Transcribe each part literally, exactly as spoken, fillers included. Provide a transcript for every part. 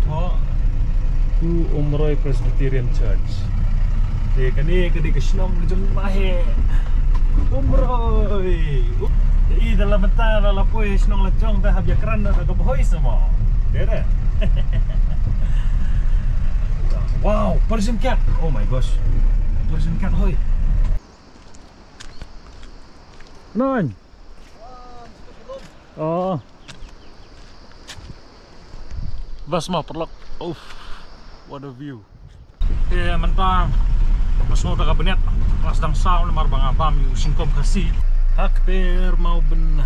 Thoh, to Umroi Presbyterian Church. Te kane ka dei ka shnong ka jong Maheh Umroi. Te i da la mynta la la poi shnong la jong, te hap ïa kren da ka Bhoi sa mo. Te da. Wow, Persian cat. Oh my gosh. Persian cat hoi. Nine. Oh. Bas ma paralok. Uff. What a view. Te mynta nga sngew da ka bniat. Nga sdang saw namar ba nga bam ïa u singkom Khasi ha kper Mawbynna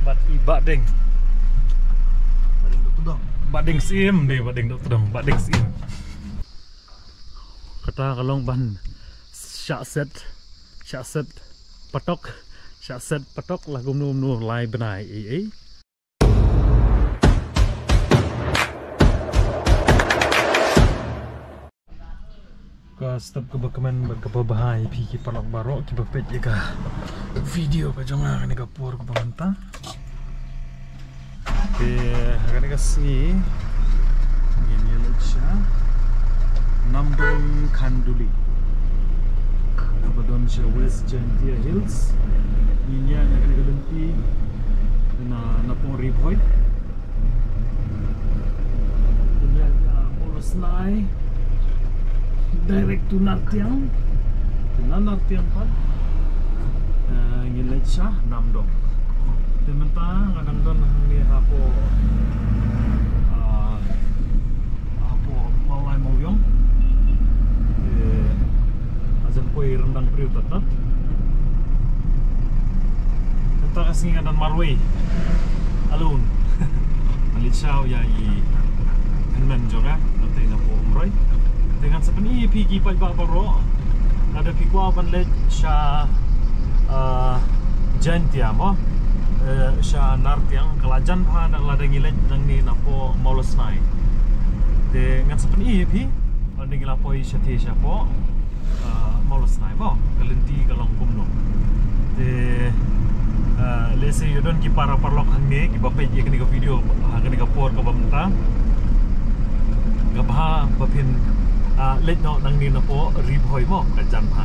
bad i Bahdeng. Bahdeng Dohtdong. Bahdeng Syiem, dei Bahdeng Dohtdong, Bahdeng Syiem. Kata ka long ban shah set, shah set patok, shah set patok la kumno kumno lai bnai ei ei. Ka step kaba kmen bad kaba bha ïa phi ki paralok baroh kiba peit ïa ka video ka jong nga kane ka por kaba mynta. Te ha kane ka sngi ngin ïa leit sha Namdong Khanduli, kaba don sha West Jaintia Hills. Ngin ïa na kane ka lynti na, na pdeng Ri Bhoi. Ngin ïa na Mawlasnai direct to Nartiang. Te na Nartiang pat, eh, ngin leit sha Namdong. Te mynta nga dang don hangne hapoh, ah, hapoh Mawlai Mawiong. Te nga jan poi ryndang briew tad tad. Mynta ka sngi nga don marwei alone. Nga leit shaw ïa i hynmen jong nga, nangta napoh Umroi. Te ngan sa pyni ïa phi ki paidbah baroh. Lada phi kwah ban leit sha, ah, Jaintia mo, eh, sha Nartiang, ka la jan bha na lada ngi leit nangne napoh Mawlasnai. Te ngan sa pyni ïa phi ynda ngi la poi shatei shapoh, ah, Mawlasnai mo, ka lynti ka long kumno. Te, ah, lehse ïoh don ki para paralok hangne kiba peit ïa kane ka video ha kane ka por kaba mynta. Ka bha ba phin, ah, leit noh nangne napoh Ri Bhoi mo, ka jan bha.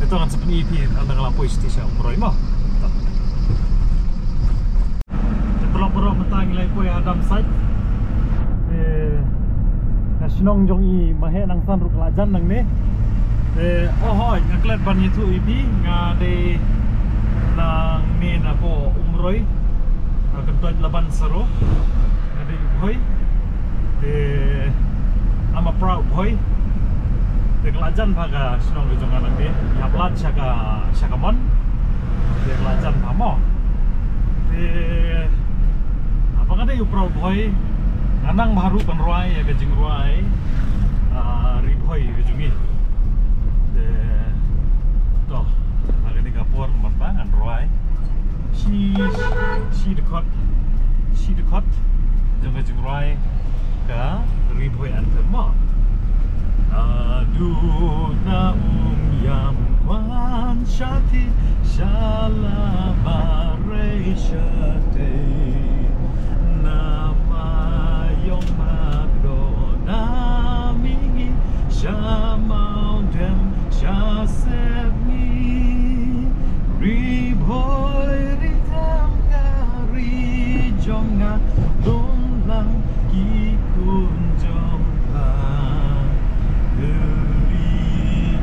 Te to ngan sa pyni ïa phi ynda nga la poi shatei sha Umroi mo. To. Te paralok baroh, mynta ngi la poi ha dump site. Te ka shnong jong i Maheh Nangsan ruh ka la jan nangne. Te oh hoi, nga klet ban ïathuh ïa phi, nga dei nangne napoh Umroi. Nga kyntoit Laban Saro. Nga dei Bhoi. Te I'm a proud Bhoi. Te ka la jan bha ka shnong ka jong nga nangne. Ïa blad sha ka, sha ka mon. Te ka la jan bha mo. Te haba nga dei u proud Bhoi, nga nang bha ruh ban rwai ïa ka jingrwai, ah, Ri Bhoi ka jong ngi. Te to, ha kane ka por mynta ngan rwai shi, shi dkhot, shi dkhot jong ka jingrwai ka Ri Bhoi anthem mo. Naduh na Umïam wan shatei sha la marei shatei, na Maiong Makdoh na mihngi sha Mawdem sha Sepngi. Ri Bhoi Ri Them ka ri jong nga, don lang ki khun jong pha. Ri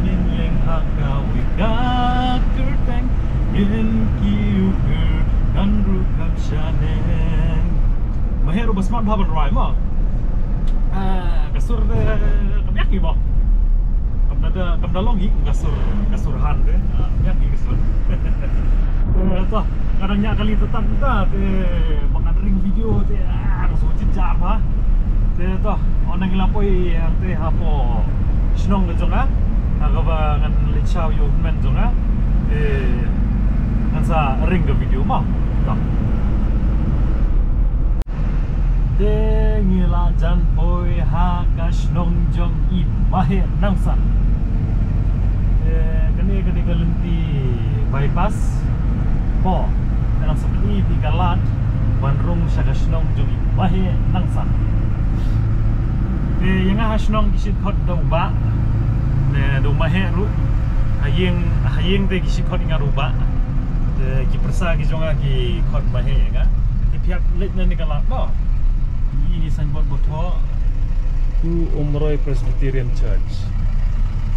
ngin ïeng ha kawei ka kyrteng, ngin kiew kyrkan kan ruh kam shaneng. Maheh ruh ba smat bha ban rwai mo. Ah, ka sur, eh, kam ïak ngi mo. Kam da, kam da long ngi ka sur, ka sur han te. Ah, kam ïak ngi ka sur. Eh, to, nga dang ñiah kali tad tad mynta te ba ngan ring video te, ah, ka sur jynjar bha. Te to, ynda ngi la poi hangtei hapoh shnong ka jong nga, ha kaba ngan leit shaw ïa u hynmen jong nga. Te ngan sa ring ka video mo. To. Te ngi la jan poi ha ka shnong jong i Maheh Nangsan. Te kane ka dei ka lynti bypass. Mo, te ngan sa pyni ïa phi ka lad ban rung sha ka shnong jong i Maheh Nangsan. Shnong ki shu khot da u bah. Ne da u Maheh ruh. Ha ïing, ha ïing te ki shu khot ïa nga da u bah. Te ki pyrsa ki jong nga ki khot Maheh ïa nga. Te phi hap leit na kane ka lad mo. Ïa kane signboard ba thoh. To Umroi Presbyterian Church.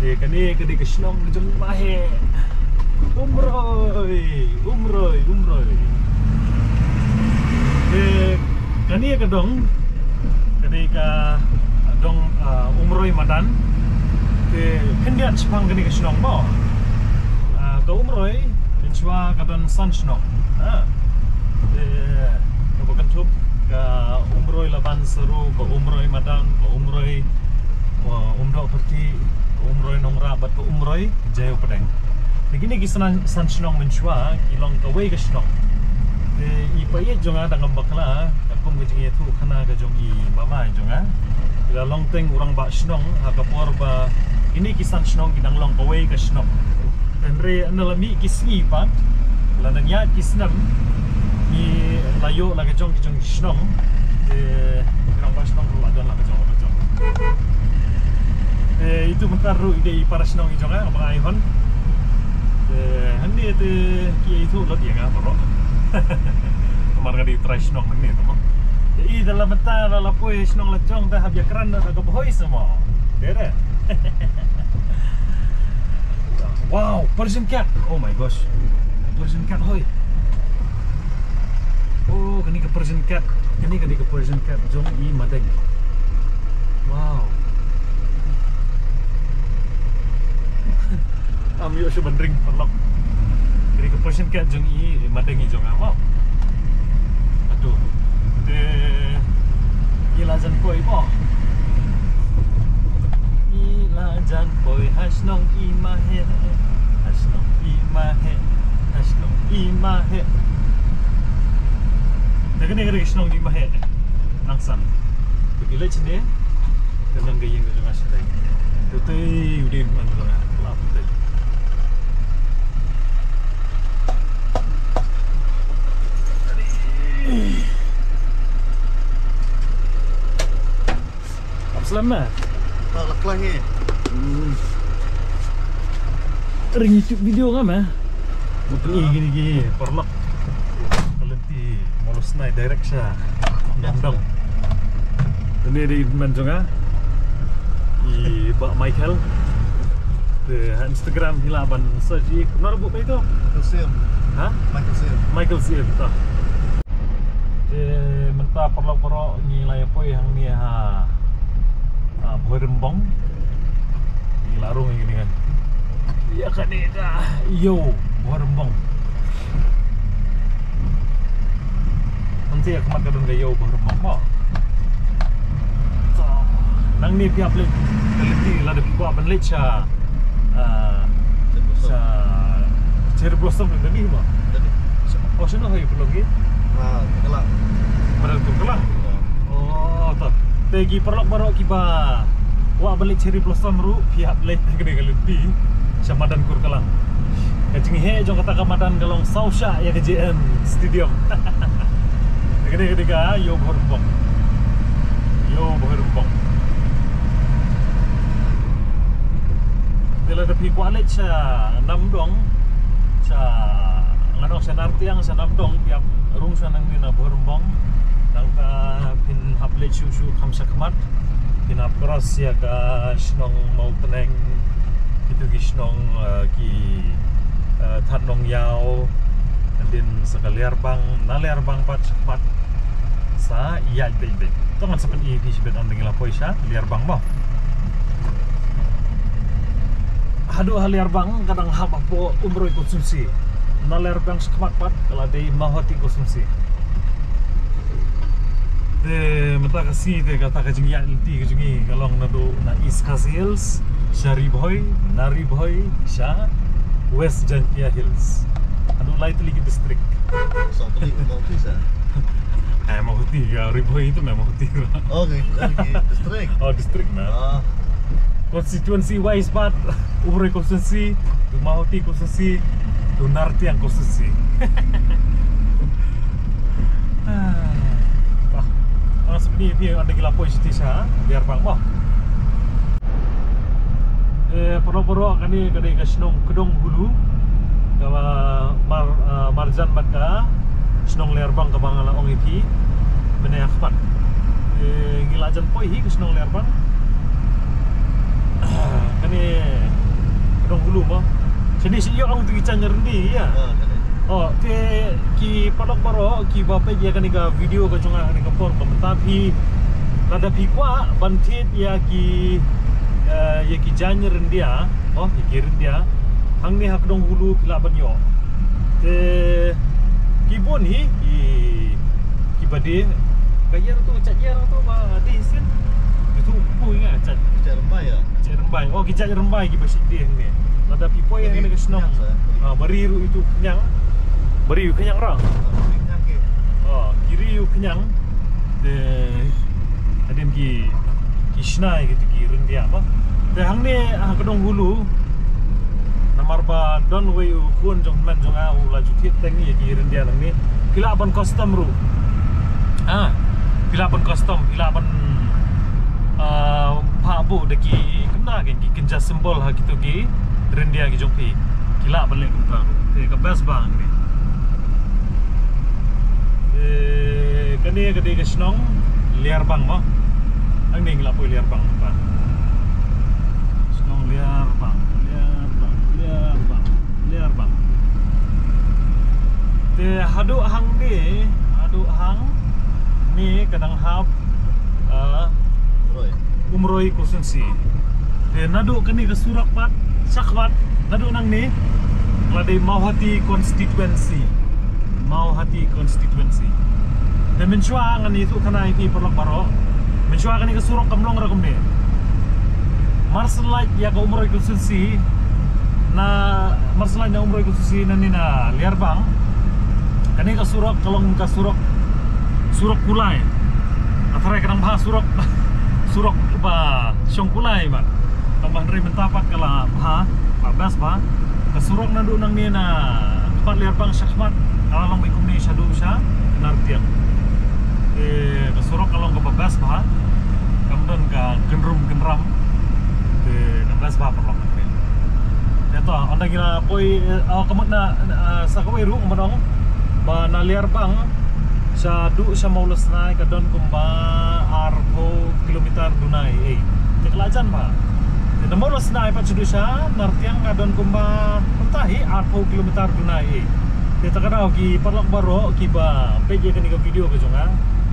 Te kane ka dei ka shnong ka jong Maheh. Umroi, Umroi, Umroi. Te kane ka dong, ka dei ka dong, ah, Umroi Madan. Te khyndiat shaphang kane ka shnong mo. Ah, ka Umroi, mynshuwa ka don san shnong. Ah. Te kaba kynthup ka Umroi Laban Saru, ka Umroi Madan, ka Umroi, ah, Umdoh Pyrthei, ka Umroi Nongrah bad ka Umroi Jaiaw Pdeng. Te kine ki san, san shnong mynshuwa ki long kawei ka shnong. Te i paieit jong nga dang ym bakla, ka kum ka jingïathuh khana ka jong i mama jong nga. I la long teng u rangbah shnong ha ka por ba kine ki san shnong ki dang long kawei ka shnong. Hynrei ynda la mih ki sngi pat, la nang ïaid ki snem, ngi la ïoh la ka jong ki jong ki shnong. Te u rangbah shnong ruh la don la ka jong la ka jong. Te itu mynta ruh i dei i para shnong i jong nga ba nga ai hon. Te hangne te ki ithuh lut ïa nga baroh. Namar nga dei u trai shnong hangne te mo. Te i da la mynta la la poi shnong la jong te hap ïakren da ka Bhoi sa mo. Te de. Wow, Persian cat. Oh my gosh. Persian cat hoi. Oh, kane ka Persian cat. Kane ka dei ka Persian cat jong i Madeng. Wow. Am ïoh shu ban ring paralok. Kane ka Persian cat jong i Madeng i jong nga mo. Aduh. Te i la jan poi mo. I la jan poi ha shnong i Maheh. Ha shnong i Maheh. Ha shnong i Maheh. Te kane ka dei ka shnong i Maheh. Nang san. Te phi leit shane. Te nang ka ïing ka jong nga shatai. Te te u dei man jong nga. La phi te. Ap slem ma. Ta la klang hi. Hmm. Ring YouTube video nga ma. Mutni gini gini paralok. Ka lynti Mawlai Snai direct sha Namdong. Ini dei man jong nga. I Bah Michael. Te ha Instagram hi lah ban search i. Kumno ruh bud ïa itu? Michael Siem. Ha? Michael Siem. Michael Siem ta. Te mynta paralok baroh ngi la ïa poi hangne ha, ha Bhoirymbong. Ngi la rung ïa kane kan. Ïa kane ka ïew Bhoirymbong. Hangne ha khmat ka don ka ïew Bhoirymbong mo. To, nangne phi hap leit ka lynti lada phi kwah ban leit sha, ah, sha Cherry Blossom lynti mo. Oh, shano ha ïew Bhoirymbong ki? Ah, Kurkelang. Madan Kurkelang. Oh, to. Te ki paralok baroh kiba kwah ban leit Cherry Blossom ruh phi hap leit ha kane ka lynti sha madan Kurkelang. Ka jingheh jong kata ka madan ka long sawshah ïa ka J N Stadium. Te kane ka dei ka ïew Bhoirymbong. Ïew Bhoirymbong. Te lada phi kwah leit sha Namdong, sha, ngan ong sha Nartiang, sha Namdong, phi hap rung sha nangne na Bhoirymbong. Nangta phin hap leit shuh shuh kham sha khmat. Phin hap cross ïa ka shnong Mawtneng, kito ki shnong, eh, ki, eh, Thadnongïaw, hadien sa ka Liarbang, na Liarbang pat sha khmat. Sa ïaid beit beit. To ngan sa pyni ïa phi shibit ynda ngi la poi sha Liarbang mo. Haduh ha Liarbang ka dang hap hapoh Umroi constituency. Na Liarbang sha khmat pat ka la dei Mawhati constituency. Te mynta ka sngi te kata ka jingïaid lynti ka jong ngi ka long naduh na East Khasi Hills sha Ri Bhoi, na Ri Bhoi sha West Jaintia Hills. Haduh lai tylli ki district. Saw tylli ki district. Eh, Mawhati ka Ri Bhoi itu mem Mawhati. Oh, okay, okay, district. Oh, district na. Ah. Constituency wise pat, Umroi constituency, to Mawhati constituency, to Nartiang constituency. Ah. Bah. Ang sebenarnya phi ynda ngi la poi sha Liarbang bah. Eh, paralok baroh, kane ka dei ka shnong Kdong Hulu, ka mar, ah, marjan bad ka shnong Lerbang kaba nga la ong ïa phi mynne ha khmat. Eh, ngi la jan poi hi ka shnong Lerbang. Kane Kdong Hulu mo. Shane shi ïoh ong tu ki jaiñ ryndih ïa. Oh, te ki paralok baroh kiba peit ïa kane ka video ka jong nga ha kane ka por, ka mynta phi, lada phi kwah ban thied ïa ki, eh, ïa ki jaiñ ryndia, oh, ïa ki ryndia, hangne ha Kdong Hulu phi lah ban ïoh. Te ki bun hi ki, kiba die. Ka ïar tu, jait ïar tu ba die sien. Itu poi nga jait. Jait rymbai ïa. Jait rymbai. Oh, ki jait rymbai kiba shait die hangne. Lada phi poi hangne ka shnong. Ah, ba ri ruh itu khñiang. Ba ri khñiang rang. Oh, ki ri khñiang. Te hadien ki, ki shna ïa kito ki ryndia ba. Te hangne ha Kdong Hulu, namar ba don uwei u khun jong hynmen jong nga u la ju thied teng ïa ki ryndia nangne. Phi lah ban custom ruh. Ah, phi lah ban custom, phi lah ban, ah, phah buh da ki, kumta ki, ki kynja symbol ha kito ki ryndia ki jong phi. Phi lah ban leh kumta ruh. Te ka best ba hangne. Eh, kane ka dei ka shnong Lerbang mo. Hangne ngi la poi Lerbang ba. Shnong Lerbang, Lerbang, Lerbang, Lerbang. Te haduh hangne, haduh hangne ka dang hap, ah, Umroi. Umroi constituency. Te naduh kane ka surok pat, shakhmat, naduh nangne, la dei Mawhati constituency. Mawhati constituency. Te mynshuwa ngan ïathuh khana ïa phi paralok baroh. Mynshuwa kane ka surok kam long ruh kumne. Mar shu lait ïa ka Umroi constituency, na, mar shu lait na Umroi constituency nangne na Lerbang. Kane ka surok ka long ka surok, surok kulai. Ka tharai ka dang bha surok, surok ba shong kulai ba. Tang ba hynrei mynta pat ka la bha, ba best ba. Ka surok naduh nangne na khmat Lerbang shakhmat, ka la long beit kumne shaduh sha Nartiang. Te ka surok ka long kaba best ba. Kam don ka kynrum kynram. Te ka best ba paralok. Te to, ynda ngi la poi, eh, oh, ka mut na, eh, sa kawei ruh ban ong ba na Lerbang shaduh sha Mawlasnai ka don kumba arphew kilometer duna ei ei. Te ka la jan ba. Te na Mawlasnai pat shaduh sha Nartiang ka don kumba, kumta hi, arphew kilometer duna ei ei. Te ta ka daw ki paralok baroh kiba peit ïa kane ka video ka jong nga,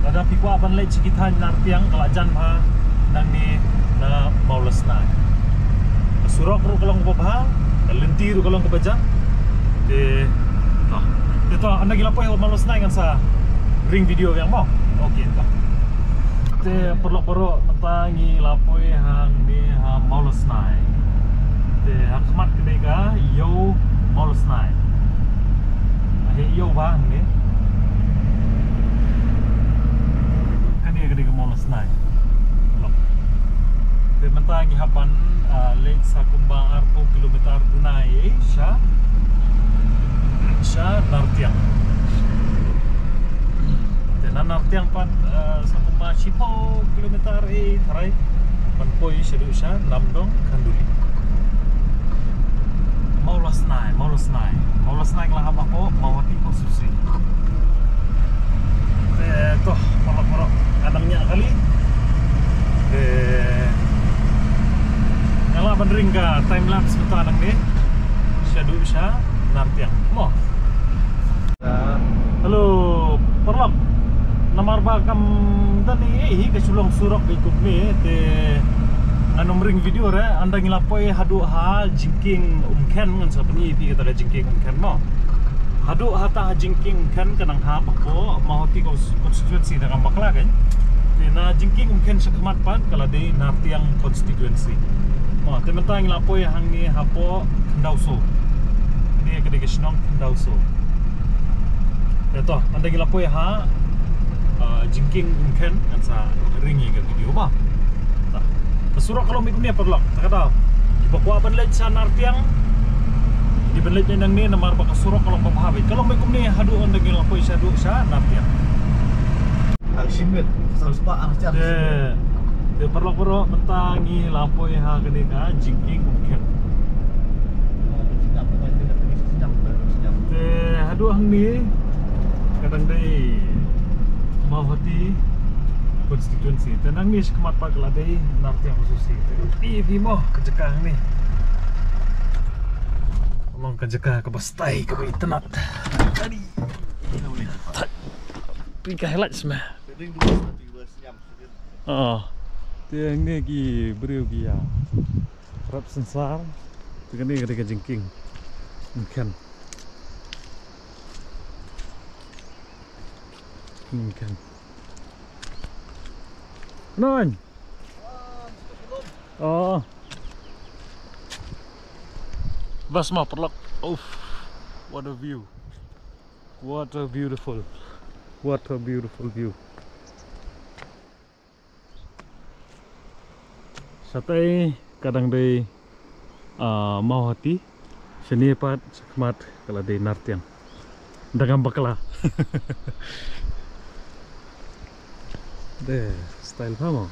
lada phi kwah ban leit sha ki thaiñ Nartiang ka la jan ba nangne na Mawlasnai. Ka surok ruh ka long kaba bha, ka lynti ruh ka long kaba jan. Te, to. Te to, ynda ngi la poi ha Mawlasnai ngan sa ring video ïa mo. Okay, to. Te paralok baroh, mynta ngi la poi hangne ha Mawlasnai. Te ha khmat ka dei ka Ïew Mawlasnai. Hei Ïew ba hangne. Kane ka dei ka Mawlasnai. Te mynta ngi hap ban, ah, leit sa kumba arphew kilometer duna ei ei sha, sha Nartiang. Te na Nartiang pat, eh, sa kumba shiphew kilometer ei ei tharai ban poi shaduh sha Namdong Khanduli. Mawlasnai, Mawlasnai. Mawlasnai ka la hap hapoh Mawhati constituency. Te to, paralok baroh, ka dang ñiah kali. Te nga lah ban ring ka time lapse mynta nangne shaduh sha Nartiang mo. Hello paralok. Namar ba kam don ei ei hi, ka shu long surok beit kumne, te ngan ym ring video re. Ynda ngi la poi haduh ha jingkieng Umkhen, ngan sa pyni ïa phi kata ka jingkieng Umkhen mo. Haduh hata ha jingkieng Umkhen ka nang hap hapoh Mawhati cons-, constituency, da kam bakla kan. Te na jingkieng Umkhen shakhmat pat ka la dei Nartiang constituency. Mo, te mynta ngi la poi hangne hapoh Khyndaoso. Kane ka dei ka shnong Khyndaoso. Te to, ynda ngi la poi ha, ah, jingkieng Umkhen ngan sa ring ïa ka video ba. Ka surok ka long beit kumne paralok, ta ka daw. Kiba kwah ban leit sha Nartiang, ki ban leit nangne namar ba ka surok ka long ba bha beit. Ka long beit kumne haduh ynda ngi la poi shaduh sha Nartiang. Ang shim beit, sa spah ang shim. Te, te Paralok baroh, mynta ngi la poi ha kane ka jingkieng Umkhen. Te haduh hangne ka dang dei Mawhati constituency. Te nangne shakhmat pat ka la dei Nartiang constituency. Te i phi mo ka jaka hangne. Long ka jaka kaba stai kaba itynnat. Tadi. Phi ka highlights ma. Oh. Te hangne ki briew ki ïa rep synsar. Te kane ka dei ka jingkieng Umkhen. Umkhen. Nine. Oh. Bas ma paralok. Uff. What a view. What a beautiful. What a beautiful view. Shatai ka dang dei, ah, Mawhati, shane pat shakhmat ka la dei Nartiang. Dang ngam bakla. De, style pha mo.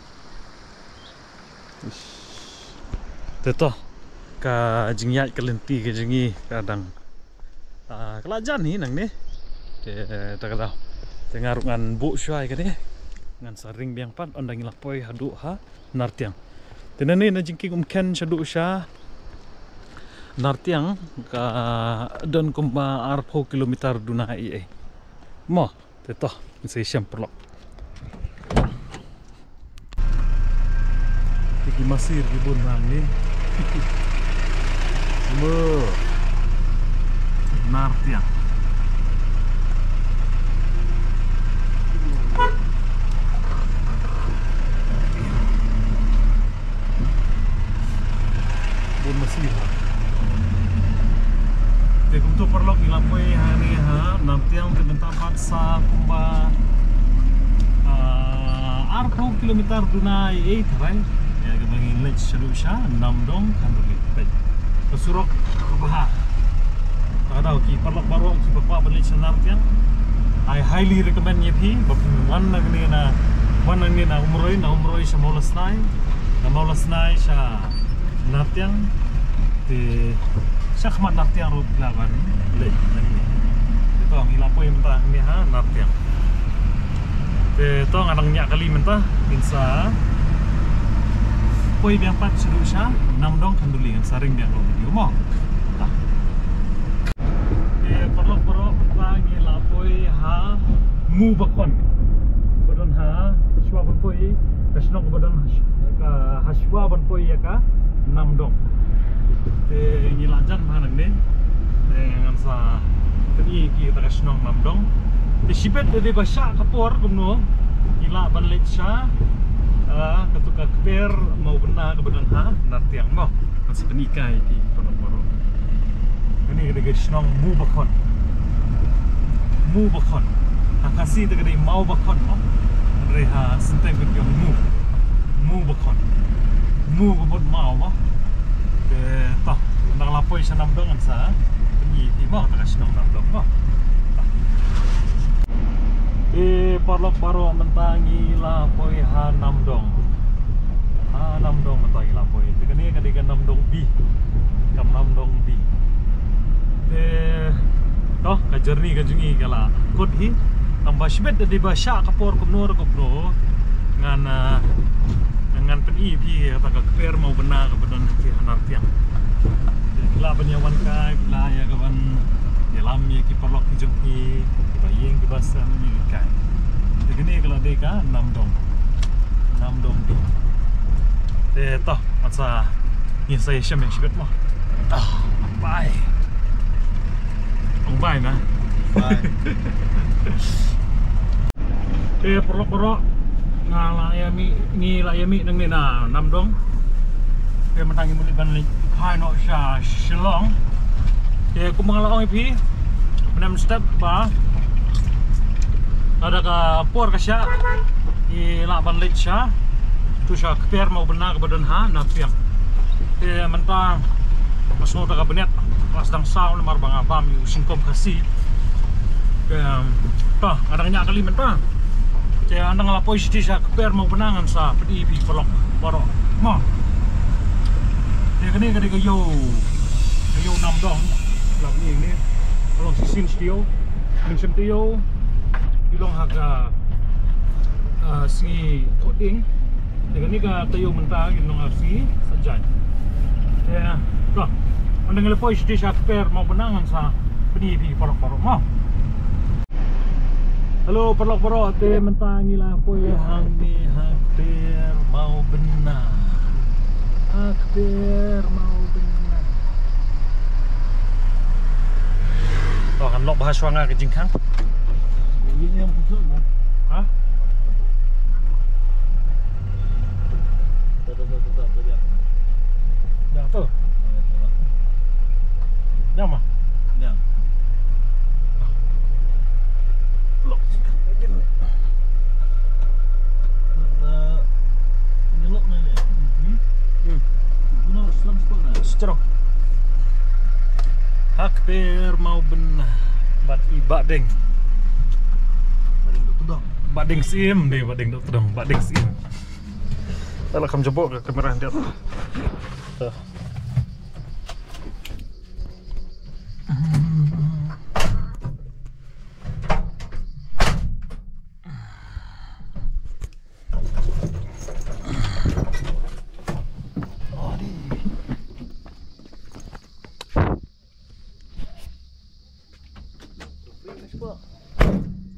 Ish. Te to, ka jingïaid ka lynti ka jong ngi ka dang, ah, ka la jan hi nangne. Te, te ka daw. Te nga ruh ngan buh shuwa ïa kane. Ngan sa ring biang pat, ynda ngi la poi haduh ha Nartiang. Te nangne na jingkieng Umkhen shaduh sha Nartiang ka don kumba arphew kilometer duna ei ei. Mo. Te to, ngin sa ïashem paralok. Te ki masir ki bun hangne. Mo. Nartiang. Bun masir. Te kumto paralok ngi la poi hangne ha Nartiang te mynta pat sa kumba, ah, arphew kilometer duna ei ei tharai. Ïa kaba ngin leit shaduh sha Namdong Khanduli. Peit ka surok kaba bha. Ka daw ki paralok baroh kiba kwah ban leit sha Nartiang, I highly recommend ïa phi ba phin wan nangne na, wan nangne na Umroi, na Umroi sha Mawlasnai, na Mawlasnai sha Nartiang. Te shakhmat Nartiang ruh phi lah ban leit nangne. Te to ngi la poi mynta hangne ha Nartiang. Te to nga dang ñiah kali mynta, ngin sa poi biang pat shaduh sha Namdong Khanduli, ngin sa ring biang ruh video mo. Te paralok baroh, mynta ngi la poi ha Mubakhon. Ba don ha shuwa ban poi ka shnong, ba don ha sh-, ka, ha shuwa ban poi ïa ka Namdong. Te ngi la jan ma nangne. Te ngan sa pyni ïa phi kata ka shnong Namdong. Te shibit da dei ba shah ka por kumno ngi lah ban leit sha, ah, katu ka kper Mawbynna kaba don ha Nartiang mo. Ngan sa pyni kai ïa phi paralok baroh. Kane ka dei ka shnong Mubakhon. Mubakhon. Ha Khasi te ka dei Mawbakhon mo. Hynrei ha Synteng ki ong Mu. Mubakhon. Mu ka mut maw mo. Te to, ynda la poi sha Namdong ngan sa pyni ïa phi mo kata ka shnong Namdong mo. Te paralok baroh, mynta ngi la poi ha Namdong. Ha Namdong mynta ngi la poi. Te kane ka dei ka Namdong B. Ka Namdong B. Te to, ka journey ka jong ngi ka la kut hi. Tangba shibit da dei ba shah ka por kumno re kumno, ngan, ah, ngan pyni ïa phi kata ka kper Mawbynna kaba don ha Nartiang. Te phi lah ban ïa wan kai, phi lah ïa ka ban ïalam ïa ki paralok ki jong phi, kiba ïeng kiba sem, ïa kai. Te kane ka la dei ka Namdong. Namdong B. Te to, ngan sa, ngin sa ïashem ïa shibit mo. Ah, bye. Ong bye na. Bye. Te paralok baroh, nga la ïa mih, ngi la ïa mih nangne na Namdong. Te mynta ngi mut ban leit phai noh sha Shillong. Te kumba nga la ong ïa phi mynstep ba lada ka por ka shah ngi lah ban leit sha, to sha kper Mawbynna kaba don ha Nartiang. Te mynta nga sngew da ka bniat ka sdang saw namar ba nga bam ïa u singkom Khasi. Te to, nga dang ñiah kali mynta. Te ynda nga la poi shatei sha kper Mawbynna ngan sa pyni ïa phi paralok baroh. Mo. Te kane ka dei ka ïew, ka ïew Namdong. La pyni ne. Ka long shisien shatei ïew. Mynshem taïew ki long ha ka, ah, sngi Thohdieng. Te kane ka taïew mynta ki long ha sngi Saitjaiñ. Te, to. Ynda nga la poi shatei sha kper Mawbynna ngan sa pyni ïa phi paralok baroh. Mo. Hello paralok baroh, te mynta ngi la poi hangne ha kper Mawbynna. Ha kper Mawbynna. To, kan lok bha shuwa nga ka jingkhang. Ha? Dah tu. Dah mah. Dah. Lok. Nyelok na ni. Hmm. Guna selam spot na. Secerong. Ha kper Mawbynna. Bad i Bah Deng. Bah Deng Dok Tdong. Bah Deng Syiem dei, Bah Deng Dok Tdong, Bah Deng Syiem. Dah lah kam jebok ka kamera dia. Dah.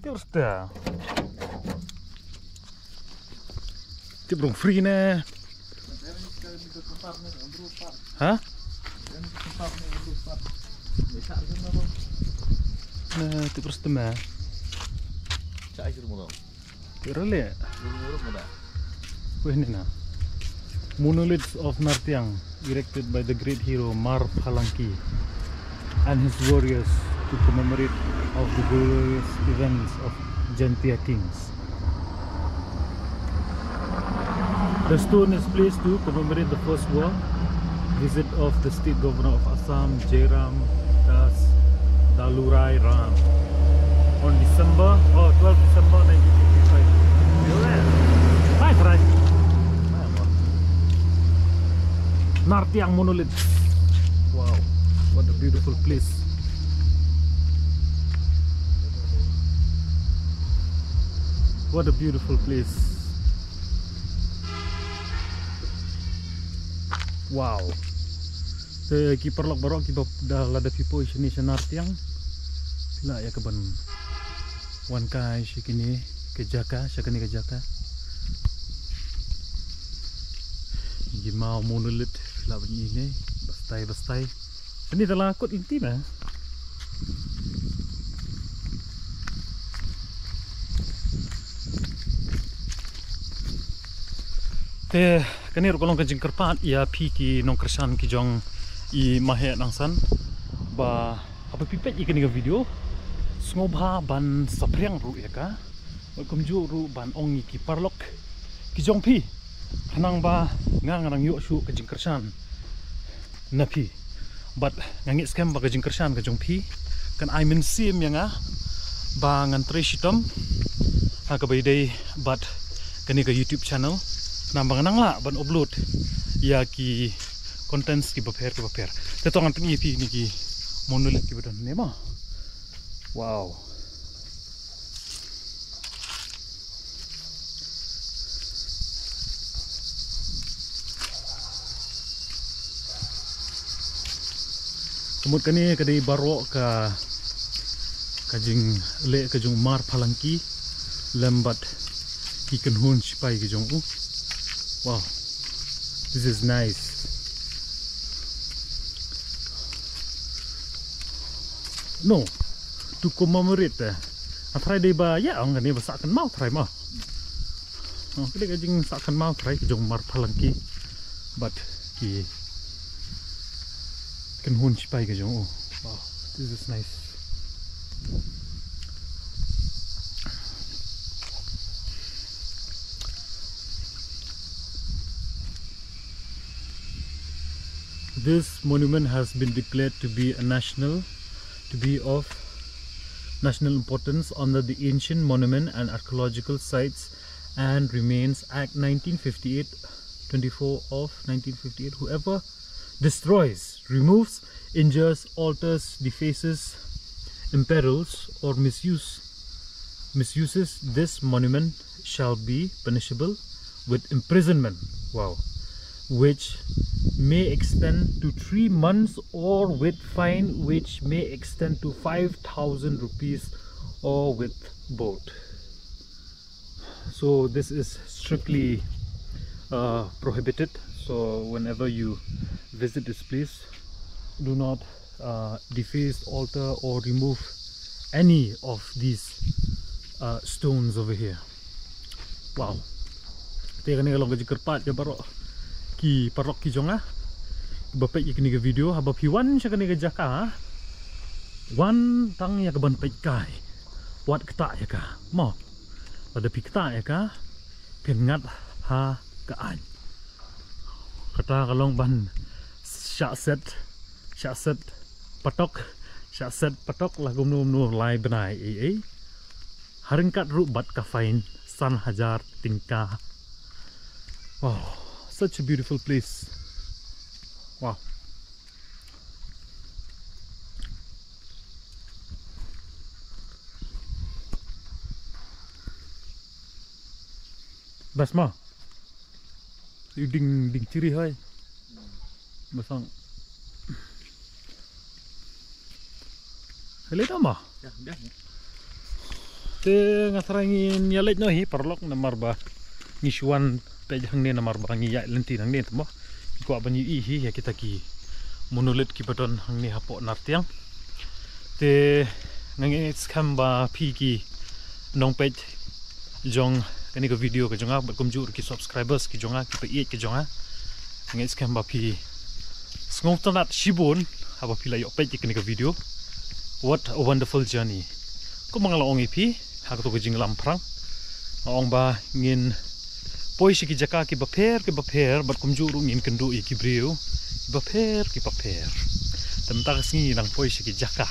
Tip rasta. Tip rung free ne. Ha? Na, tip rasta ma. Tip rale. Weh ni na. Monoliths of Nartiang, erected by the great hero Mar Phalang Ki and his warriors to commemorate of the glorious events of Jaintia kings. The stone is placed to commemorate the first war visit of the state governor of Assam, Jairam Das Dalurai Ram, on December, oh, twelfth December nineteen fifty-five. Hai, try. Nartiang monolith. Wow, what a beautiful place. What a beautiful place. Wow. Te ki paralok baroh kiba da lada phi poi shane sha Nartiang, phi lah ïa ka ban wan kai sha kine ki jaka, sha kane ka jaka. Ki maw monolith phi lah ban ïohi ne, bastai bastai. Shane da la kut lynti na. Te kane ruh ka long ka jingkyrpad ïa phi ki nongkyrshan ki jong i Maheh Nangsan ba haba phi peit ïa kane ka video, sngewbha ban saphriang ruh ïa ka. Bad kumjuh ruh ban ong ïa ki paralok ki jong phi, khnang ba nga ngan nang ïoh shuh ka jingkyrshan na phi. Bad nga ngeit skhem ba ka jingkyrshan ka jong phi kan ai mynsiem ïa nga ba ngan trei shitom ha kaba ïadei bad kane ka YouTube channel, khnang ba ngan nang lah ban upload ïa ki contents kiba pher kiba pher. Te to ngan pyni ïa phi kine ki monolith kiba don ne ma. Wow. Ka mut kane ka dei baroh ka, ka jingleh ka jong u Mar Phalang Ki lem bad ki kynhun shipai ki jong u. Wow. This is nice. No, to commemorate, eh. Nga tharai dei ba ïa ong kane ba sah kynmaw tharai ma. Oh, ka dei ka jingsah kynmaw tharai ka jong u Mar Phalang Ki bad ki kynhun shipai ka jong u. Wow, this is nice. This monument has been declared to be a national, to be of national importance under the Ancient Monument and Archaeological Sites and Remains Act nineteen fifty-eight, twenty-four of nineteen fifty-eight. Whoever destroys, removes, injures, alters, defaces, imperils, or misuse, misuses this monument shall be punishable with imprisonment. Wow. Which may extend to three months or with fine which may extend to five thousand rupees or with both. So this is strictly uh, prohibited. So whenever you visit this place, do not uh, deface, alter, or remove any of these uh, stones over here. Wow. Te kane ka long ka jingkyrpad ïa baroh ki paralok ki jong nga ba peit ïa kane ka video, haba phi wan sha kane ka jaka, wan tang ïa ka ban peit kai. Wat ktah ïa ka. Mo. Lada phi ktah ïa ka, phin ngat ha ka aiñ. Kata ka long ban shah set, shah set patok, shah set patok la kumno kumno lai bnai ei ei. Ha ryngkat ruh bad ka fine san hajar tyngka. Wow, such a beautiful place. Wow. Bas ma. Yu ding ding chiri hai. Basang. Hello ma. Ya, ya. Te nga tharai ngin ïa leit noh hi paralok namar ba ngi shu wan peit hangne namar ba ngi ïaid lynti hangne te mo. Ngi kwah ban ïohi hi ïa kita ki monolith kiba don hangne hapoh Nartiang. Te nga ngeit skhem ba phi ki nongpeit jong kane ka video ka jong nga bad kumjuh ruh ki subscribers ki jong nga, ki peit ki jong nga. Nga ngeit skhem ba phi sngewtynnat shibun haba phi la ïoh peit ïa kane ka video. What a wonderful journey. Kumba nga la ong ïa phi ha kato ka jinglam phrang, nga ong ba ngin poi sha ki jaka kiba pher kiba pher bad kumjuh ruh ngin kynduh ïa ki briew kiba pher kiba pher. Te mynta ka sngi ngi nang poi sha ki jaka.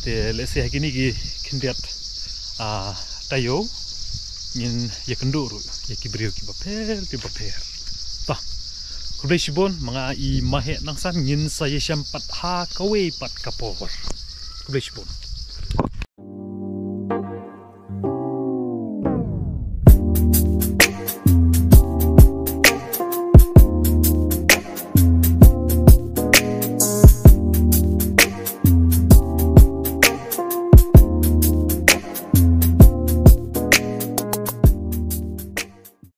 Te lehse ha kine ki khyndiat, ah, taïew ngin ïakynduh ruh ïa ki briew kiba pher kiba pher. Ta. Khublei shibun, ma nga i Maheh Nangsan, ngin sa ïashem pat ha kawei pat ka por. Khublei shibun.